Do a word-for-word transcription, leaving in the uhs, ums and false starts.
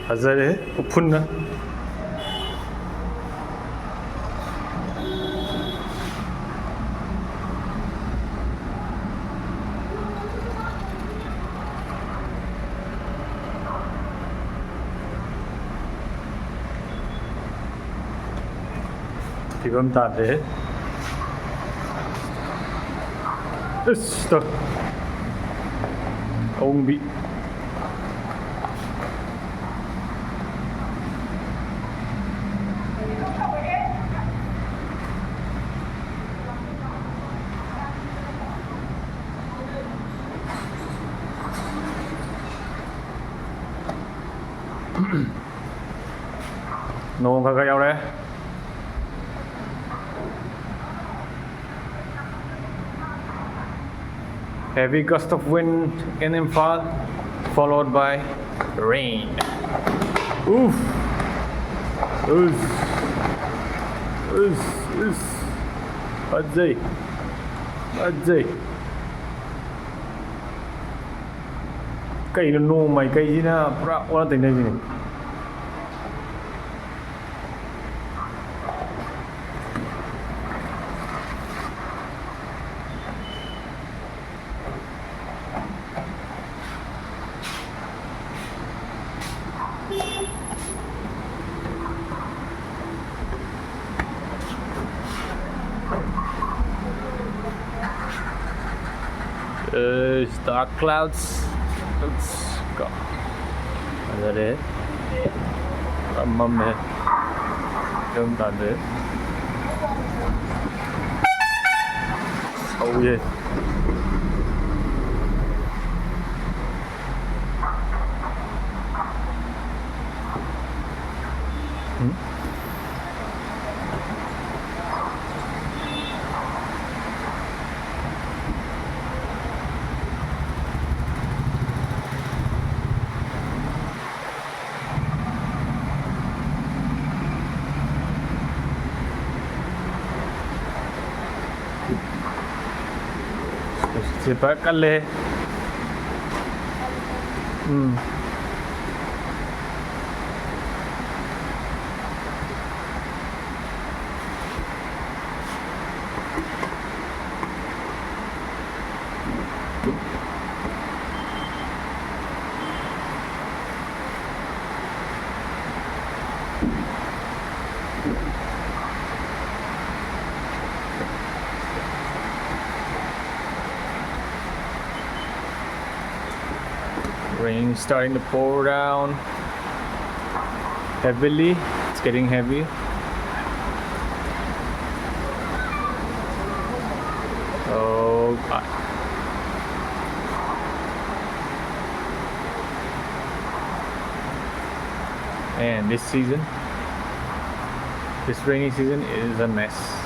ꯐꯖꯔꯦ ꯎꯐꯨꯟꯅ꯫ ꯐꯤꯕꯝ ꯇꯥꯗ꯭ꯔꯦ꯫ ꯏꯁ, ꯇꯣ꯫ ꯑꯋꯣꯡꯕꯤ꯫ ꯅꯣꯡ ꯈꯔ ꯈꯔ ꯌꯥꯎꯔꯛꯑꯦ꯫ Heavy gust of wind in Imphal, followed by rain. Oof. Oof. Oof. Oof. ꯐꯖꯩ꯫ ꯐꯖꯩ꯫ ꯀꯩꯅꯣ ꯅꯣꯡ ꯃꯥꯏꯀꯩꯁꯤꯅ ꯄꯨꯔꯥ ꯑꯣꯟꯅ ꯇꯩꯅꯕꯤꯅꯤ꯫ It's dark clouds. Let's go. ꯐꯖꯔꯦ꯫ ꯄꯨꯔꯥ ꯃꯝꯃꯦ꯫ ꯒ꯭ꯌꯥꯟ ꯇꯥꯗꯦ꯫ ꯁꯧꯋꯦ꯫ ꯎꯝ? ꯁꯤ ꯐꯔ ꯀꯜꯂꯦ꯫ ꯎꯝ꯫ Rain starting to pour down heavily. It's getting heavy. Oh God. And this season, this rainy season is a mess.